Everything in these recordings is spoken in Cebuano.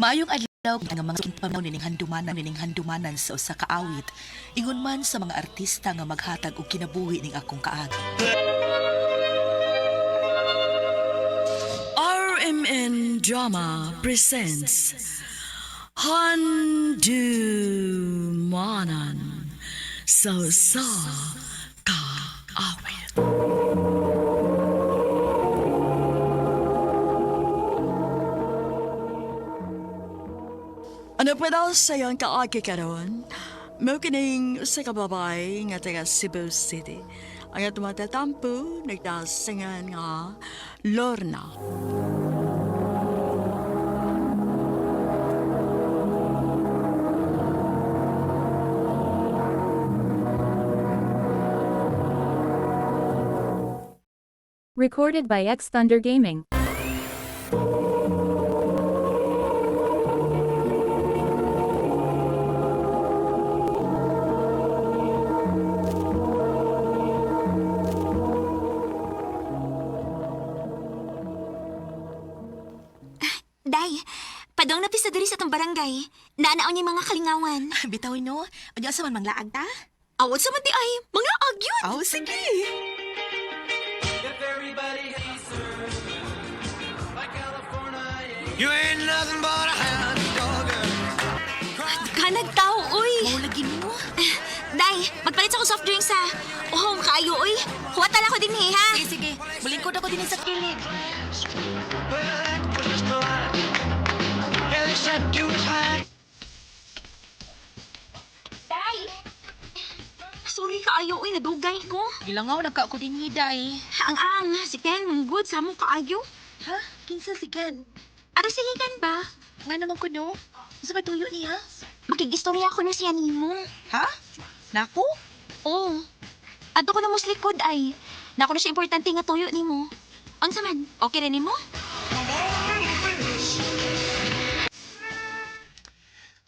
Maayong adlaw nga mga paminaw nining handumanan sa usa ka awit. Ingon man sa mga artista nga maghatag og kinabuhi ning akong kaagi. RMN Drama presents Handumanan sa Usa Ka Awit. Ano pa daw sa iyong kaagi karon? Mao kining usa ka babae nga taga Cebu City. Ang atong matatampo nagdasingan nga Lorna. Recorded by X Thunder Gaming. Day, padong na pista diri sa tong barangay. Naanaon niya mga kalingawan. Bitaw no, unya sa man manglaag ta? Awod sa man di ay, mga agyod. Aw, sige. You ain't nothing but a hound dog. Kanag tao, uy. Mao lagi mo. Day, magpalit ako soft drinks ha. Oh, kaayo, uy. Huwat ako din eh, ha. Sige, sige. Mulingkod ako din sa kilid. Well, that was just a lie. Hell, except you was high. Day! Sorry kaayo, uy. Nadugay ko. Gilangaw nagka ako din hiday. Ang ang, si Ken, manggod sa among kaayo. Ha? Kinsa si Ken? Ato sige Ken ba? Nga naman ko no. Sa may tuyo niya? Makig-istorya ako na siya nimo. Ha? Nako? Oo. Ato ko na mos likod ay. Nako na siya importante nga tuyo nimo. Unsa man, okay rin nimo?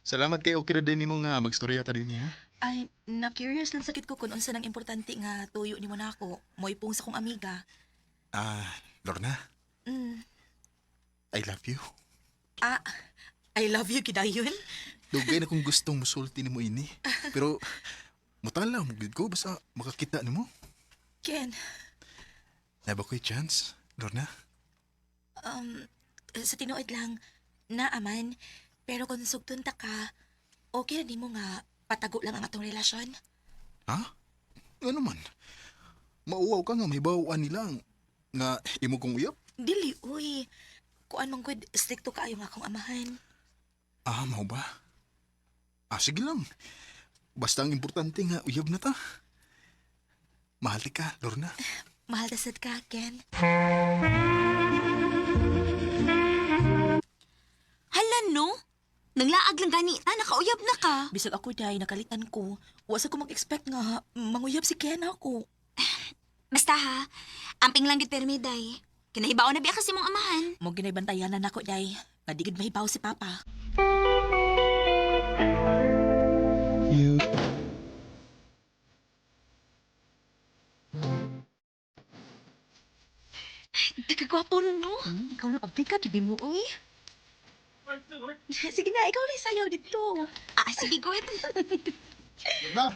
Salamat kay okay ra din nimo nga magstorya ta din niya. Ay, na-curious lang sakit ko kung unsa nang importante nga tuyo nimo nako. Moipong sa kong amiga. Ah, Lorna, I love you. Ah, I love you kidayon. Dugay na kong gustong musulti nimo ini. Pero mutala mo gid ko basta makakita nimo. Ken, Na ba ko'y chance, Lorna? um, sa tinuod lang, naaman. Pero kung sugtun ta ka, okay na nimo nga patago lang ang atong relasyon. Ha? Ano man? Mauwaw ka nga may bawaan nila nga imo kong uyab. Dili, uy. Kuan man gud, stricto kaayo nga akong amahan. Ah, mao ba? Ah, sige lang. Basta ang importante nga uyab na ta. Mahal ti ka, Lorna. Mahal ta sad ka, Ken. Hala no? Nanglaag lang gani ta, nakauyab na ka. Bisag ako day, nakalitan ko. Wa sa ko mag-expect nga manguyab si Ken ako. Basta ha, amping lang gid permi day. Kinahibaw na biya kasi mong amahan. Mo ginaybantayanan nako day. Nga di gid mahibaw si Papa. You. Nagkagwapo no? Ikaw na pagti ka, gibi mo, uy. Sige na, ikaw na sayaw dito. Ah, sige, go ahead. Lorna,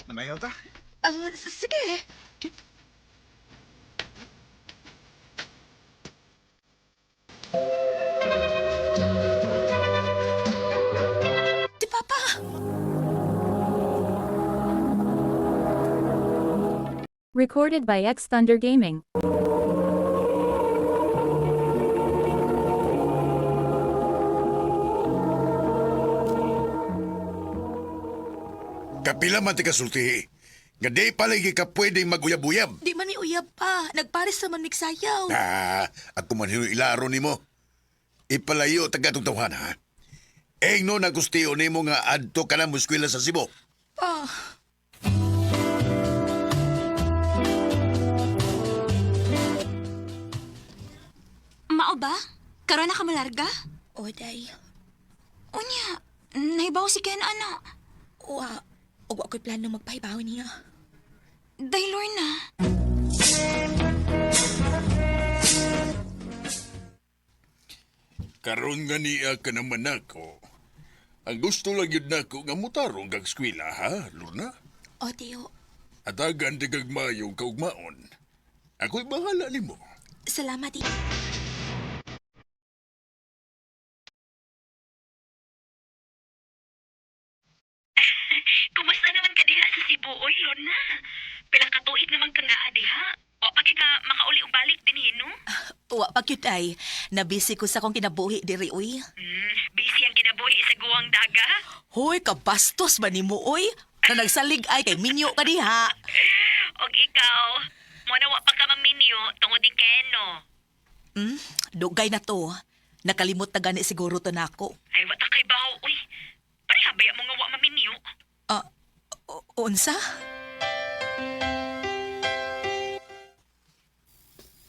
nanayaw ta? Sige. Di Papa! Recorded by X Thunder Gaming. Kapila man ti kasultihi. Nga di palagi ka pwedeng maguyab-uyab. Di man mi uyab pa. Nagpares naman migsayaw. Ah, ako man hino ilaro nimo. Ipalayo taga itong tawhan, ha? Eng no nagustiyo nimo nga adto ka na mo eskwela sa Cebu. Pa. Mao ba? Karon na ka malarga? O, day. Unya, nahibaw si Ken ana. Wa. Og wa ko'y plano magpahibaw niya. Day Lorna. Karon nga niya ka naman ako. Ang gusto lang yun nako nga mutarong kag eskwela, ha, Lorna? O, tiyo. Atagan di kag mayong kaugmaon. Ako'y bahala nimo. Salamat, tiyo. Kumusta naman ka diha sa Cebu, oy, Lorna? Pila ka tuig naman ka nga diha. O pagi ka makauli og balik dinhi, no? Wa pa gyud ay. Nabisi ko sa akong kinabuhi diri, uy. Busy ang kinabuhi sa guwang daga. Hoy, kabastos ba nimo, uy? Na nagsalig ay kay minyo ka diha. Og ikaw, mo na wa pa ka maminyo tungod ni Keno. Dugay na to. Nakalimot na gani siguro to nako. Ay, wa ta kay baho, uy. Pareha ba mo nga wa maminyo? Ah, unsa?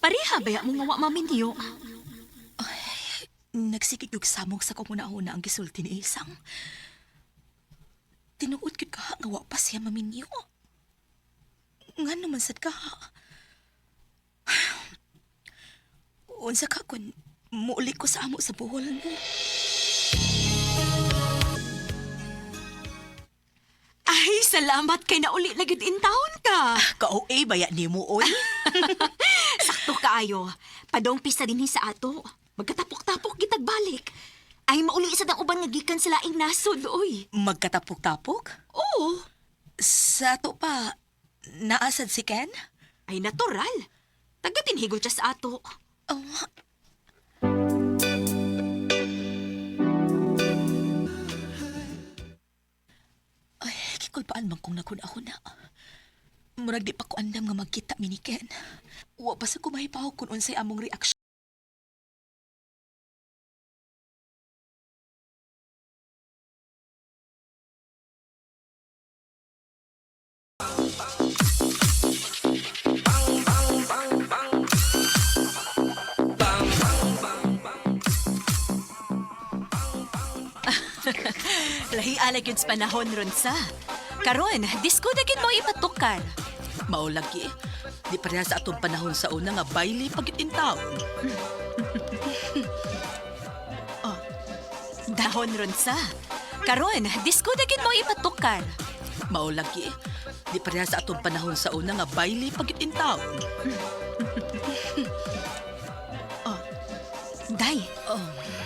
Pareha ba mo nga wa maminyo? Nagsigig yung samog sa kung una-una ang gisulti ni Isang. Tinuod gyud ka nga wa pa siya maminyo. Nga naman sad ka. Unsa ka kun muuli ko sa amo sa buhol mo. Ay, salamat kay nauli na gyud in town ka. Ka-OA baya nimo oy. Sakto kaayo. Padong pista dinhi sa ato. Magkatapok-tapok gitag balik. Ay, mauli sa dang uban nga gikan sa laing nasod, oy. Magkatapok-tapok? Oo. Sa ato pa, naasad si Ken? Ay, natural. Taga tinhigol siya sa ato. Oh, ay, kikulpaan man kong naghuna-huna. Murag di pa ko andam nga magkita mi ni Ken. Wa pa sa kumahipaw kung unsay among reaksyon. Lahi alay gyud sa panahon ron sa. Karon, disko na gyud mo ipatukar. Maulagi. Di pareha sa atong panahon sa una nga baili pag in town. Dahon ron sa. Karon, disko na gyud mo ipatukar. Maulagi. Di pareha sa atong panahon sa una nga baili pag in town. Day, Oh,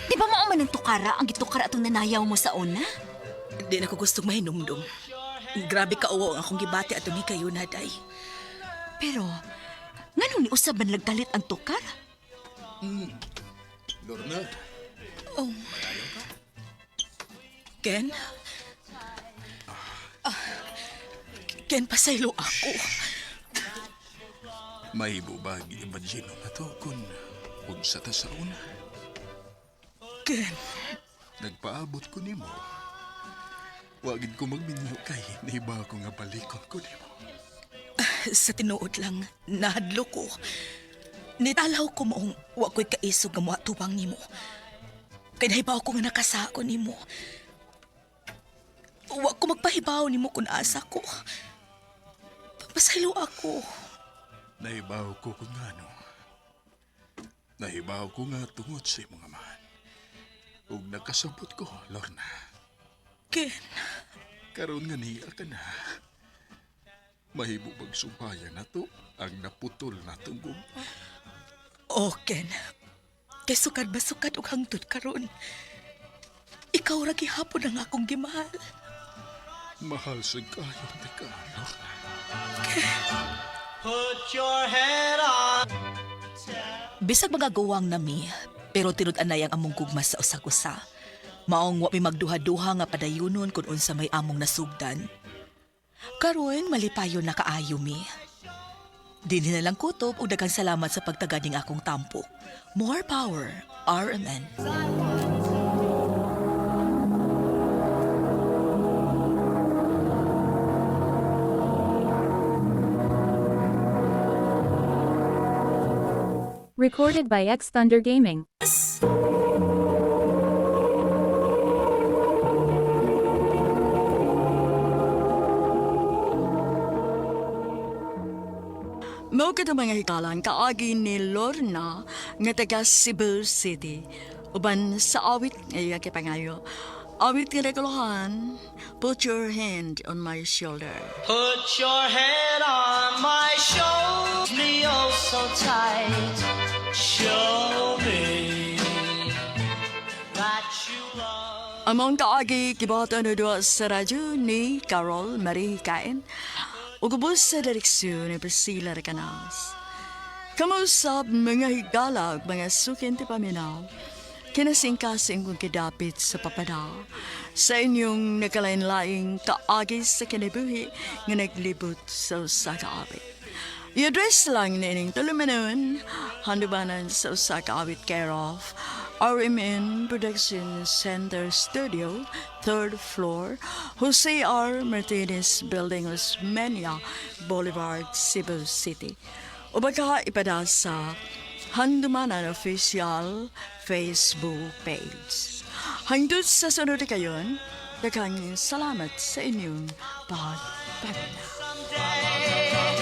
di ba mao man ang tukara ang gitukar atong nanayaw mo sa una? di na ko gustong mahinumdum. Grabe ka uwo ang akong gibati atong hikayo na, day. Pero, nganong niusab man lagdalit ang tukar? Lorna, Oh. Ken? Ah, Ken, pasaylo ako. mahibo ba gi-imagine na to kung unsa ta sa una? Ken, Nagpaabot ko nimo. Wagid ko magminyo kay naiba ko nga balikon ko nimo. sa tinuod lang, nahadlo ko. Nitalaw ko moong wa ko'y kaisog nga moatubang nimo. Kay nahibaw ko nga nakasako nimo. Wa ko magpahibaw nimo kung asa ko. Pasaylo ako. Nahibaw ko kung ano. Nahibaw ko nga tungod sa imong amahan. Ug nakasabot ko, Lorna. Ken, Karon nga niya ka na. Mahibo magsumbayan na to ang naputol na tong gugma. Oh, Ken. Kay sukad ba sukad og hangtod karon. Ikaw ra gihapon ang akong gimahal. Mahal sa kayo ni ka, Lorna. Put your head on. Bisag mga gawang nami, pero tinud-anay ang among gugma sa usag-usa. Maong wa mi magduha-duha nga padayunon kung unsa may among nasugdan. Karon malipayon na kaayo mi. Dinhi na lang kutob ug daghang salamat sa pagtaganing akong tampok. More power, RMN. Recorded by X Thunder Gaming. Mao ka mga hikalan kaagi ni Lorna nga taga Cebu City. Uban sa awit nga iyang kipangayo. Awit nga naguluhan, "Put Your Hand on My Shoulder." Put your hand on my shoulder, me oh so tight. Show me that you love. Among kaagi gibuhaton na duwa sa radyo ni Carol Marie Kain. Ug ubos sa direksyon ni Priscilla Recanas. Kamusap mga higala ug mga sukin ti paminaw. Kinasingkasing kong kidapit sa papada sa inyong nagkalain-laing kaagi sa kinabuhi nga naglibot sa usa ka awit. I-address lang nining tulumanon, Handumanan sa usa ka awit, care of RMN Production Center Studio, third floor, Jose R. Martinez Building, Osmeña Boulevard, Cebu City. O baka ipada sa Handumanan Official Facebook page. Hangtod sa sunod kayon, daghang salamat sa inyong pagpaminaw.